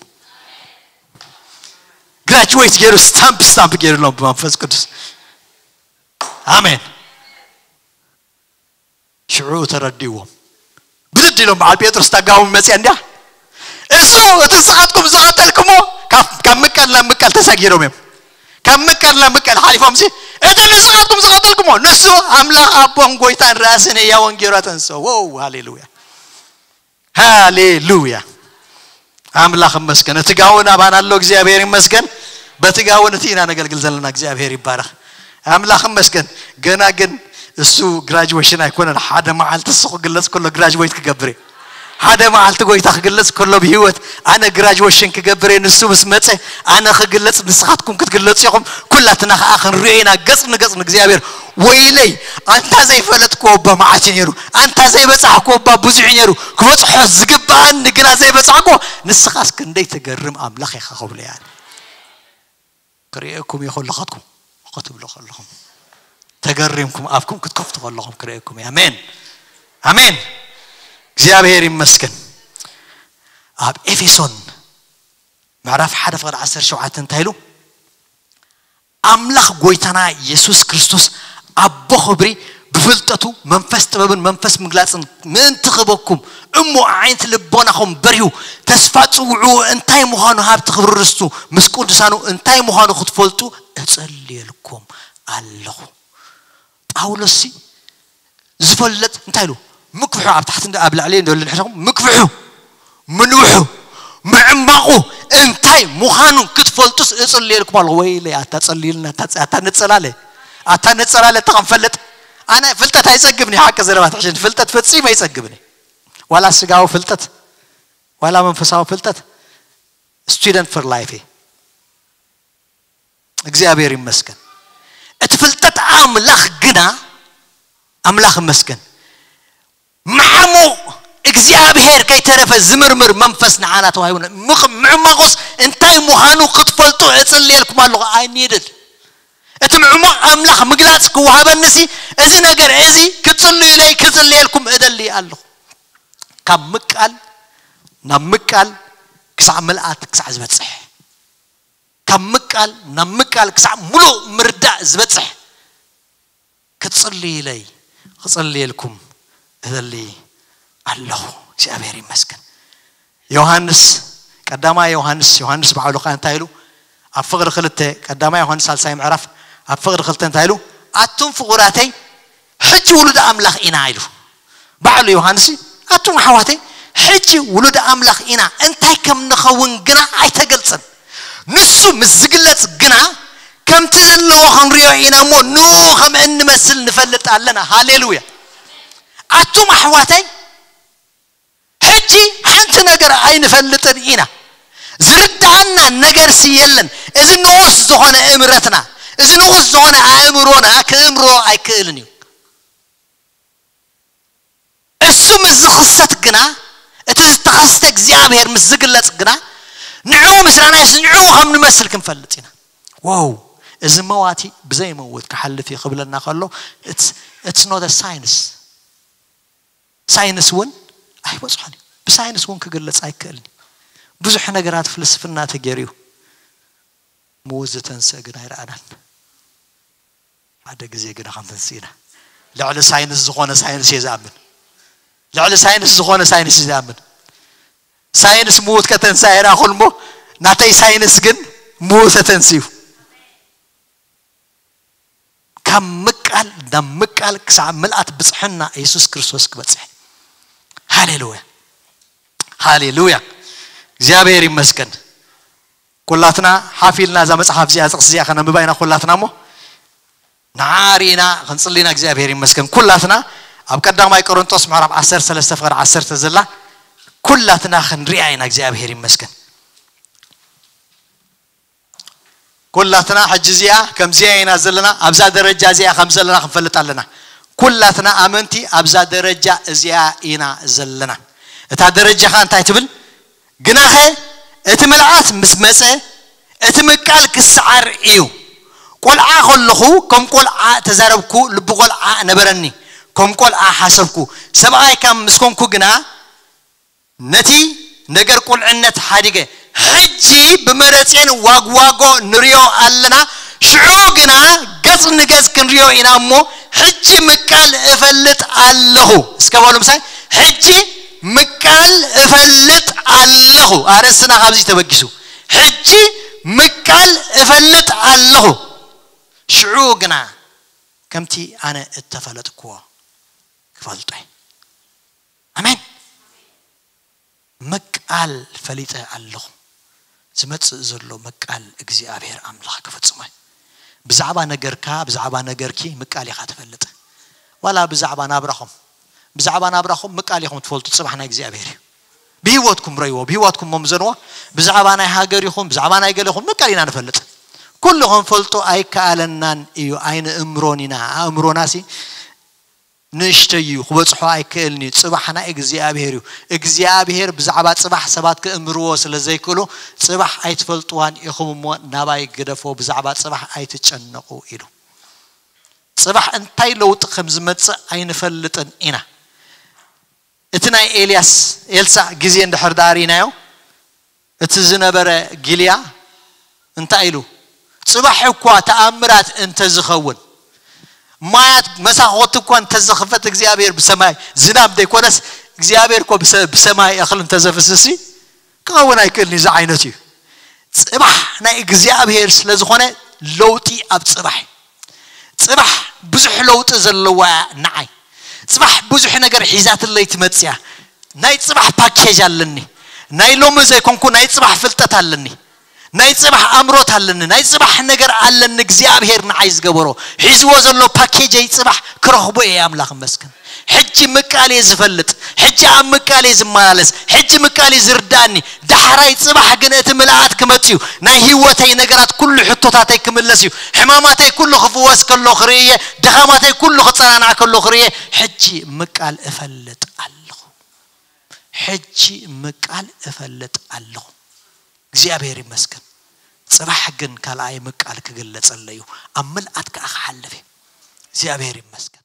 ግራጅዌት ገይሩ ስታምፕ ስታምፕ ገይሩሎም ብመንፈስ ቅዱስ። ኣሜን። ሽዑ ተረዲእዎም። ብድድ ኢሎም በዓል ጴጥሮስ እታ ጋውን መፅያ እንድያ። እሱ እቲ ንስኻትኩም ዝቐተልኩሞ ካብ፣ ካብ ምቃል ናብ ምቃል ተሳጊሮም እዮም። ካብ ምቃል ናብ ምቃል ሓሊፎም ሲ እቲ ንስኻትኩም ዝቐተልኩሞ ንሱ ኣምላኽ ኣቦን ጎይታን ራእስን ህያውን ገይሩ ኣተንስኦ። ዎው፣ ሃሌሉያ። ሃሌሉያ። ኣምላኽ ይመስገን። እቲ ጋውን ኣባና ኣሎ፣ እግዚኣብሔር ይመስገን። በቲ ጋውን እቲ ኢና ነገልግል ዘለና፣ እግዚኣብሔር ይባረኽ። ኣምላኽ ይመስገን። ገና ግን እሱ ግራጅዌሽን ኣይኮነን። ሓደ መዓልቲ እሱ ክግለጽ ከሎ ግራጅዌት ክገብር እየ። ሓደ መዓልቲ ጎይታ ክግለጽ ከሎ ብህይወት ኣነ ግራጅዌሽን ክገብር እየ። ንሱ ምስ መጸ ኣነ ክግለጽ፣ ንስኻትኩም ክትግለጹ ኢኹም። ኩላትና ኸዓ ክንሪኦ ኢና ገጽ ንገጽ ንእግዚኣብሔር። ወይለይ፣ ኣንታ ዘይፈለጥክዎ እባ መዓት እዩ ነይሩ፣ ኣንታ ዘይበጻሕክዎ እባ ብዙሕ እዩ ነይሩ፣ ክበጽሖ ዝግብኣኒ ግና ዘይበጻሕክዎ፣ ንስኻስ ክንደይ ትገርም ኣምላኽ ኢኻ ክብሎ እየ ኣነ። ክርእየኩም እየ ከለኻትኩም ክትብሉ ከለኹም፣ ተገሪምኩም ኣፍኩም ክትከፍቱ ከለኹም ክርእየኩም እየ። ኣሜን፣ ኣሜን። እግዚኣብሔር ይመስገን። ኣብ ኤፌሶን ምዕራፍ ሓደ ፍቕዲ ዓሰርተ ሸውዓተ እንታይ ኢሉ? ኣምላኽ ጎይታና የሱስ ክርስቶስ ኣቦ ክብሪ ብፍልጠቱ መንፈስ ጥበብን መንፈስ ምግላጽን ምእንቲ ክህበኩም እሞ ኣዒንቲ ልቦናኹም በሪሁ ተስፋ ጽውዑ እንታይ ምዃኑ ሃብቲ ክብሪ ርስቱ ምስ ቅዱሳኑ እንታይ ምዃኑ ክትፈልጡ እጸልየልኩም ኣለኹ። ጳውሎስ ዝፈልጥ እንታይ ኢሉ? ምክፍሑ ኣብ ታሕቲ እንደ ኣብ ላዕሊ እንደ ልሕኹም ምክፍሑ ምንውሑ ምዕማቑ እንታይ ምዃኑ ክትፈልጡስ እጽልየልኩም ኣለኹ። ወይለይ ኣታ ጸልዩልና ኣታ ነጸላለ ኣታ ነጸላለ ተኸንፈልጥ ኣነ ፍልጠት ኣይጸግብኒ። ሓቂ ዘረባ ትሕሽን ፍልጠት ፈጺሙ ኣይጸግብኒ። ዋላ ስጋዊ ፍልጠት ዋላ መንፈሳዊ ፍልጠት student for life እየ። እግዚኣብሔር ይመስገን። እቲ ፍልጠት ኣምላኽ ግና ኣምላኽ ይመስገን። ማዕሙቕ እግዚኣብሔር ከይተረፈ ዝምርምር መንፈስ ንዓና ተዋሂቡና። ምቕ- ምዕማቑስ እንታይ ምዃኑ ክትፈልጡ እጽልየልኩም ኣለኹ። I need it። እቲ ምዕሙቕ ኣምላኽ ምግላጽ ክወሃበንሲ እዚ ነገር እዚ ክትጽልዩለይ ክጽልየልኩም እደሊ ኣለኹ። ካብ ምቃል ናብ ምቃል ክሳዕ ምልኣት ክሳዕ ዝበጽሕ ካብ ምቃል ናብ ምቃል ክሳዕ ሙሉእ ምርዳእ ዝበጽሕ ክትጽልይለይ ክጽልየልኩም እደሊ ኣለኹ። እግዚኣብሔር ይመስገን። ዮሃንስ ቀዳማይ ዮሃንስ ዮሃንስ ባዕሉ ከ እንታይ ኢሉ? ኣብ ፍቕሪ ክልተ ቀዳማይ ዮሃንስ ሳልሳይ ምዕራፍ ኣብ ፍቕሪ ክልተ እንታይ ኢሉ? ኣቱም ፍቑራተይ ሕጂ ውሉድ ኣምላኽ ኢና ኢሉ። ባዕሉ ዮሃንስ ኣቱም ኣሕዋተይ ሕጂ ውሉድ ኣምላኽ ኢና እንታይ ከም ንኸውን ግና ኣይተገልጸን። ንሱ ምስ ዝግለጽ ግና ከምቲ ዘለዎ ክንሪኦ ኢና እሞ ንኡ ከም እንመስል ንፈልጥ ኣለና። ሃሌሉያ። ኣቱም ኣሕዋተይ ሕጂ ሓንቲ ነገር ኣይንፈልጥን ኢና። ዝርድኣና ነገርሲ የለን። እዚ ንኡስ ዝኾነ እምረትና እዚ ንኡስ ዝኾነ ኣእምሮና ክእምሮ ኣይክእልን እዩ። እሱ ምስ ዝኽሰት ግና እቲ ዝተኸስተ እግዚኣብሔር ምስ ዝግለጽ ግና ንዕኡ ምስራናይስ ንዕኡ ከም ንመስል ክንፈልጥ ኢና። ዋው እዚ መዋቲ ብዘይመውት ክሓልፍ እዩ ክብለና ከሎ it's not a science ሳይንስ እውን ኣይበፅሖን እዩ። ብሳይንስ እውን ክግለፅ ኣይክእልን እዩ። ብዙሕ ነገራት ፍልስፍና ተገይሩ እዩ። ምውት ዝተንስእ ግን ኣይረኣናን። ሓደ ግዜ ግና ከም ተንስእና ልዕሊ ሳይንስ ዝኾነ ሳይንስ እየ ዝኣምን። ልዕሊ ሳይንስ ዝኾነ ሳይንስ እየ ዝኣምን። ሳይንስ ምውት ከተንስእ ኣይረኣኹን እሞ ናተይ ሳይንስ ግን ምውት ተተንስዩ። ካብ ምቃል ናብ ምቃል ክሳዕ ምልኣት ብፅሕና የሱስ ክርስቶስ ክበፅሕ። ሃሌሉያ ሃሌሉያ። እግዚኣብሔር ይመስገን። ኩላትና ሓፊልና እዛ መፅሓፍ እዚኣ ጥቕሲ እዚኣ ከነንብባ ኢና ኩላትና እሞ ንዓሪና ክንፅሊና እግዚኣብሔር ይመስገን። ኩላትና ኣብ ቀዳማይ ቆሮንጦስ ምዕራፍ ዓሰርተ ሰለስተ ፍቕዲ ዓሰርተ ዘላ ኩላትና ክንሪኣ ኢና እግዚኣብሔር ይመስገን። ኩላትና ሕጂ እዚኣ ከምዚኣ ኢና ዘለና ኣብዛ ደረጃ እዚኣ ከም ዘለና ክንፈልጥ ኣለና። ኩላትና ኣመንቲ ኣብዛ ደረጃ እዚኣ ኢና ዘለና። እታ ደረጃ ኸ እንታይ ትብል? ግናኸ እቲ ምልኣት ምስ መጸ እቲ ምቃል ክሰዓር እዩ። ቆልዓ ከለኹ ከም ቆልዓ ተዛረብኩ፣ ልቢ ቆልዓ ነበረኒ፣ ከም ቆልዓ ሓሰብኩ። ሰብኣይ ካብ ምስ ኮንኩ ግና ነቲ ነገር ቁልዕነት ሓዲገ። ሕጂ ብመረጼን ዋግዋጎ ንሪኦ ኣለና። ሽዑ ግና ገጽ ንገጽ ክንሪኦ ኢና እሞ ሕጂ ምቃል እፈልጥ ኣለኹ። እስከ በሉ ምሳይ ሕጂ ምቃል እፈልጥ ኣለኹ። ኣርእስትና ካብዚ ተበጊሱ ሕጂ ምቃል እፈልጥ ኣለኹ። ሽዑ ግና ከምቲ ኣነ እተፈለጥክዎ ክፈልጦ እየ። ኣሜን። ምቃል ፈሊጠ ኣለኹ። ዝመጽእ ዘሎ ምቃል እግዚኣብሔር ኣምላኽ ክፍጽሞ እዩ። ብዛዕባ ነገርካ ብዛዕባ ነገርኪ ምቃል ኢኻ ትፈልጥ። ዋላ ብዛዕባ ናብራኹም ብዛዕባ ናብራኹም ምቃል ኢኹም ትፈልጡ። ጽባሕ ናይ እግዚኣብሔር እዩ። ብህይወትኩም ረይዎ ብህይወትኩም መምዘንዎ። ብዛዕባ ናይ ሃገር ይኹን ብዛዕባ ናይ ገለ ይኹን ምቃል ኢና ንፈልጥ። ኩሉ ክንፈልጦ ኣይከኣለናን እዩ። ኣይንእምሮን ኢና። ኣእምሮናሲ ንእሽተይ እዩ ክበጽሖ ኣይክእልን እዩ። ጽባሕ ናይ እግዚኣብሔር እዩ። እግዚኣብሔር ብዛዕባ ጽባሕ ሰባት ክእምርዎ ስለ ዘይክእሉ ጽባሕ ኣይትፈልጥዋን ኢኹም እሞ ናባይ ግደፎ ብዛዕባ ጽባሕ ኣይትጨነቑ ኢሉ። ጽባሕ እንታይ ለውጢ ከም ዝመጽእ ኣይንፈልጥን ኢና። እቲ ናይ ኤልያስ ኤልሳዕ ግዜ እንድሕር ደኣ ርኢናዮ፣ እቲ ዝነበረ ጊልያ እንታይ ኢሉ? ጽባሕ እኳ ተኣምራት እንተዝኸውን፣ ማያት መሳኾት እኳ እንተዝኽፈት፣ እግዚኣብሔር ብሰማይ ዝናብ ዘይኮነስ እግዚኣብሔር እኮ ብሰ- ብሰማይ እኽሊ እንተዘፍስሲ ክኸውን ኣይክእልን እዩ። እዚ ዓይነት እዩ። ጽባሕ ናይ እግዚኣብሔር ስለ ዝኾነ ለውጢ ኣብ ጽባሕ እዩ። ጽባሕ ብዙሕ ለውጢ ዘለዋ እያ ንዓይ። ጽባሕ ብዙሕ ነገር ሒዛትለይ ትመጽያ። ናይ ጽባሕ ፓኬጅ ኣለኒ። ናይ ሎሚ ዘይኮንኩ ናይ ጽባሕ ፍልጠት ኣለኒ። ናይ ጽባሕ ኣምሮት ኣለኒ። ናይ ጽባሕ ነገር ኣለኒ። እግዚኣብሔር ንዓይ ዝገበሮ ሒዝዎ ዘሎ ፓኬጀይ ጽባሕ ክረኽቦ እየ። ኣምላኽ ይመስገን። ሕጂ ምቃል እየ ዝፈልጥ። ሕጂ ኣብ ምቃል እየ ዝመላለስ። ሕጂ ምቃል እዩ ዝርዳእኒ። ዳሕራይ ጽባሕ ግን እቲ ምልኣት ክመጽእ እዩ። ናይ ህይወተይ ነገራት ኩሉ ሕቶታተይ ክምለስ እዩ። ሕማማተይ ኩሉ ክፍወስ ከሎ ክርኢ እየ። ድኻማተይ ኩሉ ክጸናናዕ ከሎ ክርኢ እየ። ሕጂ ምቃል እፈልጥ ኣለኹ። ሕጂ ምቃል እፈልጥ ኣለኹ። እግዚኣብሔር ይመስገን። ጽባሕ ግን ካልኣይ ምቃል ክግለጸለይ እዩ። ኣብ ምልኣት ከኣ ክሓልፍ እየ። እግዚኣብሔር ይመስገን።